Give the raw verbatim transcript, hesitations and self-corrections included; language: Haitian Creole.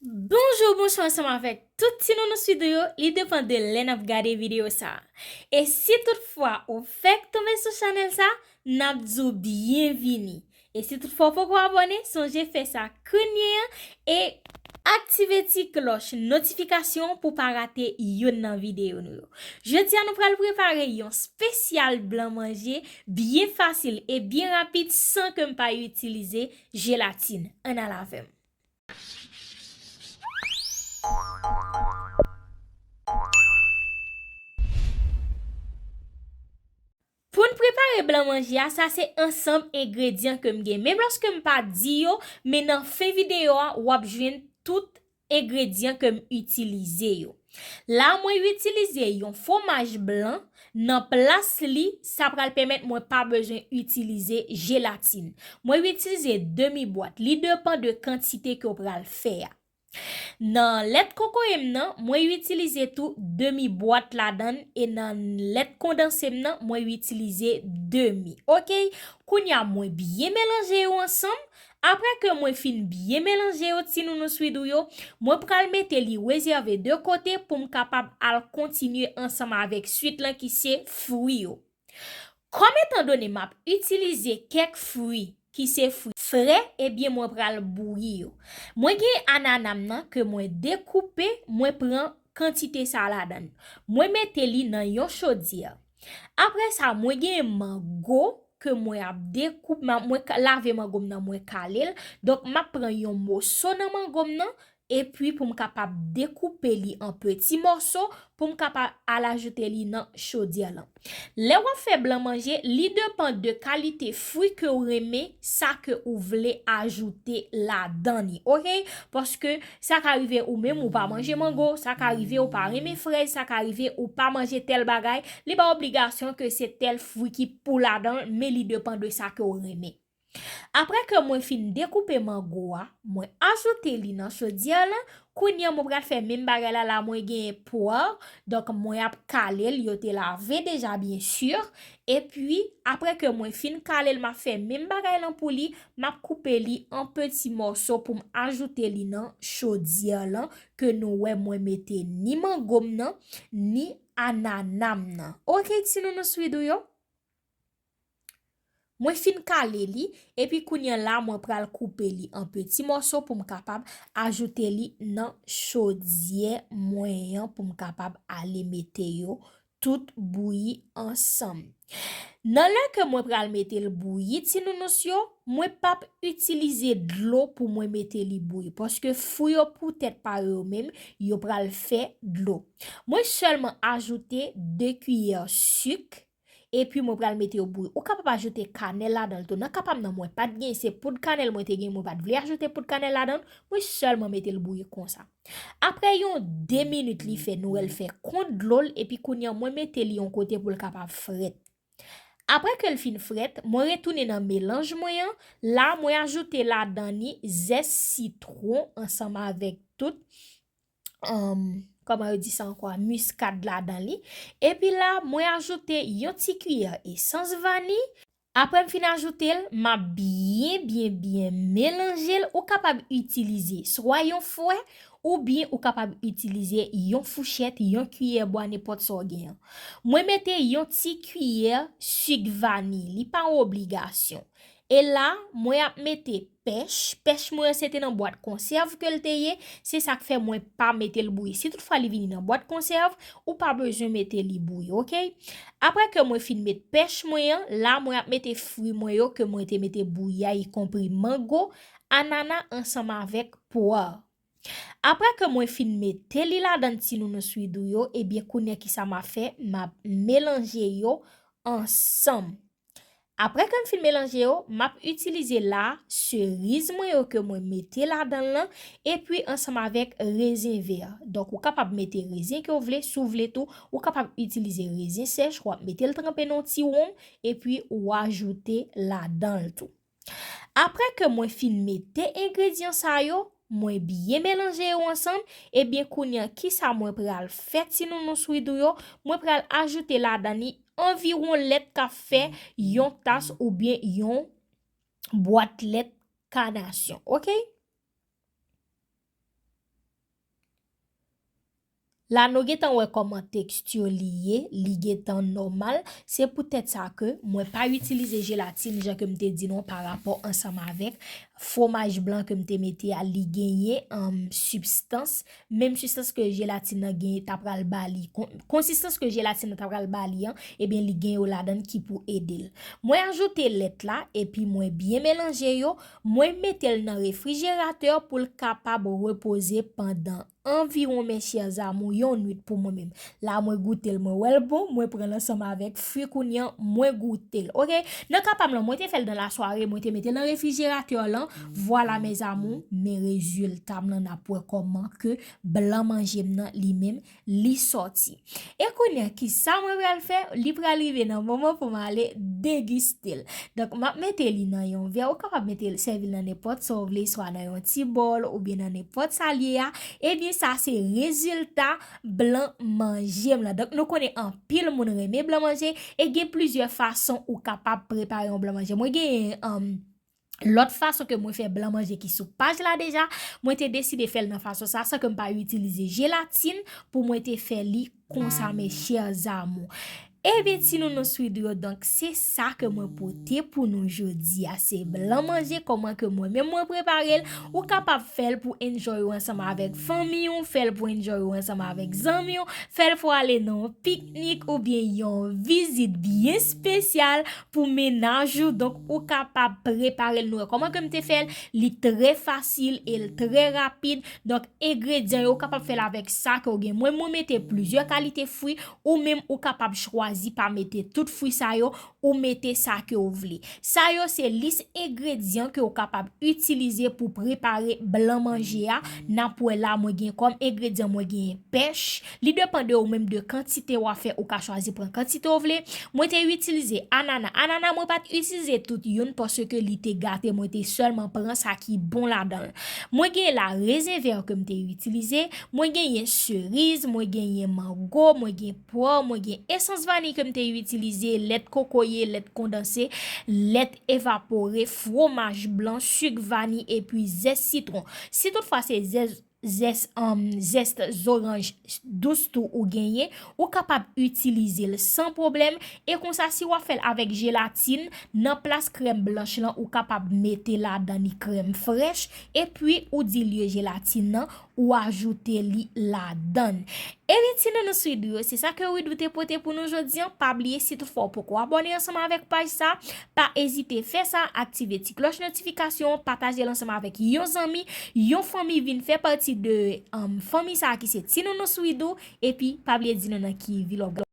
Bonjou, bonswa ansanm avèk tout ti nounou swidou yo, li depann de lè n ap gade videyo sa a. E si toutfwa ou fèk tonbe sou chanèl sa, n ap di w byenvini. E si toutfwa w poko abòne, sonje fè sa kounye a e aktive ti klòch notifikasyon pou w pa rate youn nan videyo nou yo. Jodi a nou pral prepare yon espesyal blan manje byen fasil e byen rapid san ke m pa itilize jelatin. Ann al avè m. Pou n prepare blan manje a, sa se ansanm engredyan ke m gen. Menm lòske m pa di yo, men nan fen videyo a, w ap jwenn tout engredyan ke m itilize yo. La, mwen itilize yon fwomaj blan. Nan plas li, sa pral pèmèt mwen pa bezwen itilize jelatin. Mwen itilize demi bwat. Li depann de kantite ke w pral fè a. Nan lèt kokoye m nan, mwen itilize tou demi bwat ladan l, e nan lèt kondanse m nan, mwen itilize demi. Oke, kounye a mwen byen melanje yo ansanm. Apre ke mwen fin byen melanje yo, ti nounou swidou yo, mwen pral mete li rezève de kote pou m kapab al kontinye ansanm avèk swit lan ki se fwi yo. Kòm etandone m ap itilize kèk fwi ki se fwi fre, ebyen mwen pral bouyi yo. Mwen gen anana m nan ke mwen dekoupe, mwen pran kantite sa ladan l. Mwen mete li nan yon chodyè. Apre sa, mwen gen mango ke mwen ap dekoupe, mwen lave mango m nan, mwen kale l. Donk, m ap pran yon moso nan mango m nan, epi pou m kapab dekoupe li an peti mòso, pou m kapab al ajoute li nan chodyè lan. Lè w ap fè blan manje, li depann de kalite fwi ke w renmen, sa ke ou vle ajoute ladan li, oke? Paske sa ka rive ou menm ou pa manje mango, sa ka rive ou pa renmen frèz, sa ka rive ou pa manje tèl bagay, li pa obligasyon ke se tèl fwi ki pou ladan l, men li depann de sa ke w renmen. Apre ke mwen fin dekoupe mango a, mwen ajoute li nan chodyè lan. Kounye a mwen pral fè menm bagay la, la mwen genyen pwa, donk mwen ap kale l, yo te lave deja byen si. Epi, apre ke mwen fin kale l, m ap fè menm bagay lan pou li, m ap koupe li an peti mòso pou m ajoute li nan chodyè lan, ke nou wè mwen mete ni mango m nan, ni anana m nan. Oke, ti nounou swidou yo? Mwen fin kale li, epi kounye a la, mwen pral koupe li an peti mòso pou m kapab ajoute li nan chodyè mwen an, pou m kapab ale mete yo tout bouyi ansanm. Nan lè ke mwen pral mete l bouyi, ti nounous yo, mwen p ap itilize dlo pou mwen mete li bouyi, paske fwi yo poutèt pa yo menm, yo pral fè dlo. Mwen sèlman ajoute de kiyè sik, epi mwen pral mete yo bouyi. Ou kapab ajoute kanèl ladan l tou. Nan ka pa m nan, mwen pa t gen, se poud kanèl mwen te gen, mwen pa t vle ajoute poud kanèl ladan l, mwen sèlman mete l bouyi konsa. Apre yon de minit li fè, nou wè l fè kont dlo l, epi kounye a mwen mete li yon kote pou l kapab frèt. Apre ke l fin frèt, mwen retounen nan melanj mwen an. La, mwen ajoute ladan li zès sitwon ansanm avèk tout, um, kòman yo di sa ankò, miskad ladan li. Epi la, mwen ajoute yon ti kiyè esans vaniy. Apre m fin ajoute l, m ap byen, byen, byen melanje l. Ou kapab itilize swa yon fwè, oubyen ou kapab itilize yon fouchèt, yon kiyè bwa, nenpòt sa w genyen. Mwen mete yon ti kiyè sik vaniy, li pa yon obligasyon. E la, mwen ap mete pèch. Pèch mwen an se te nan bwat konsèv ke l te ye, se sa k fè mwen pa mete l bouyi. Si toutfwa li vini nan bwat konsèv, ou pa bezwen mete li bouyi, oke? Apre ke mwen fin met pèch mwen an, la mwen ap mete fwi mwen yo ke mwen te mete bouyi a, ikonpri mango, anana ansanm avèk pwa. Apre ke mwen fin mete li ladan ti nounous swidou yo, ebyen kounye a kisa m ap fè? M ap melanje yo ansanm. Apre ke m fin melanje yo, m ap itilize la seriz mwen yo ke mwen mete ladan l lan, epi ansanm avèk rezen vè. Donk, ou kapab mete rezen ke w vle, si w vle tou, ou kapab itilize rezen sèch, w ap mete l tranpe nan yon ti wonm, epi w ajoute ladan l tou. Apre ke mwen fin mete engredyan sa yo, mwen byen melanje yo ansanm, ebyen kounye a, kisa mwen pral fè ti nounous swidou yo? Mwen pral ajoute ladan li anviwon lèt k ap fè yon tas oubyen yon bwat lèt kanasyon, oke? La nou gentan wè kòman teksti li ye, li gentan nòmal. Se poutèt sa ke mwen pa itilize jelatin jan ke m te di nou pa rapò ansanm avèk fwomaj blan ke m te mete a, li genyen, um, sibstans, menm sibstans ke jelatin nan genyen ta pral ba li. Kon-, konsistans ke jelatin nan ta pral ba li an, ebyen li gen yo ladan l ki pou ede l. Mwen ajoute lèt la, epi mwen byen melanje yo, mwen mete l nan refrijeratè pou l kapab repoze pandan anviwon, mes chers amours, yon nwit pou mwen menm. La mwen goute l, mwen wè l bon, mwen pran l ansanm avèk fwi kounye a, mwen goute l. Oke, nan ka pa m lan, mwen te fè l dan lasware, mwen te mete l nan refrijeratè lan. Vwala mes amours, men rezilta m lan, n ap wè kòman ke blan manje m nan li menm li sòti. E kounye a, kisa mwen pral fè? Li pral rive nan moman pou m ale degiste l. Donk, m ap mete li nan yon vè. Ou kapab mete l, sèvi l nan nenpòt sa w vle, swa nan yon ti bòl oubyen nan nenpòt sa l ye a. Ebyen, sa se rezilta blan manje m lan. Donk, nou konnen anpil moun renmen blan manje e gen plizyè fason ou kapab prepare yon blan manje. Mwen genyen, um, lòt fason ke mwen fè blan manje ki sou paj la deja, mwen te deside fè l nan fason sa, san ke m pa itilize jelatin pou mwen te fè li konsa, mes chers amours. Ebyen, ti nounou swidou yo, donk se sa ke mwen pote pou nou jodi a. Se blan manje, kòman ke mwen menm mwen prepare l. Ou kapab fè l pou enjoy ou ansanm avèk fanmi w, fè l pou enjoy ou ansanm avèk zanmi w, fè l pou ale nan yon piknik oubyen yon vizit byen espesyal pou mennaj ou. Donk, ou kapab prepare l. Nou wè kòman ke m te fè l. Li trè fasil e l trè rapid. Donk, engredyan yo, ou kapab fè l avèk sa ke w gen. Mwen, mwen mete plizyè kalite fwi. Ou menm, ou kapab chwazi pa mete tout fwi sa yo. Ou mete sa ke w vle. Sa yo se lis engredyan ke w kapab itilize pou prepare blan manje a. N ap wè la, mwen gen kòm engredyan, mwen gen pèch. Li depann de ou menm, de kantite w ap fè, ou ka chwazi pran kantite w vle. Mwen te itilize anana. Anana, mwen pa t itilize tout youn paske li te gate. Mwen te sèlman pran sa ki bon ladan l. Mwen gen la rezen vè ke m te itilize. Mwen genyen seriz, mwen genyen mango, mwen gen pwa, mwen gen esans vaniy ke m te itilize, lèt kokoye, lèt kondanse, lèt evapore, fwomaj blan, sik vaniy, epi zès sitwon. Si toutfwa se zès, zès, um, zès zoranj dous tou ou genyen, ou kapab itilize l san pwoblèm. E konsa, si w ap fè l avèk jelatin, nan plas krèm blanch lan, ou kapab mete ladan li krèm frèch, epi ou dilye jelatin nan, ou ajoute li ladan l. Ebyen, ti nounou swidou yo, se sa ke Widou te pote pou nou jodi a. Pa bliye, si toutfwa w poko abòne ansanm avèk paj sa, pa ezite fè sa, aktive ti klòch notifikasyon, pataje l ansanm avèk yon zanmi, yon fanmi, vin fè pati de, um, fanmi sa ki se ti nounou swidou, epi pa bliye di nou nan ki vil w ap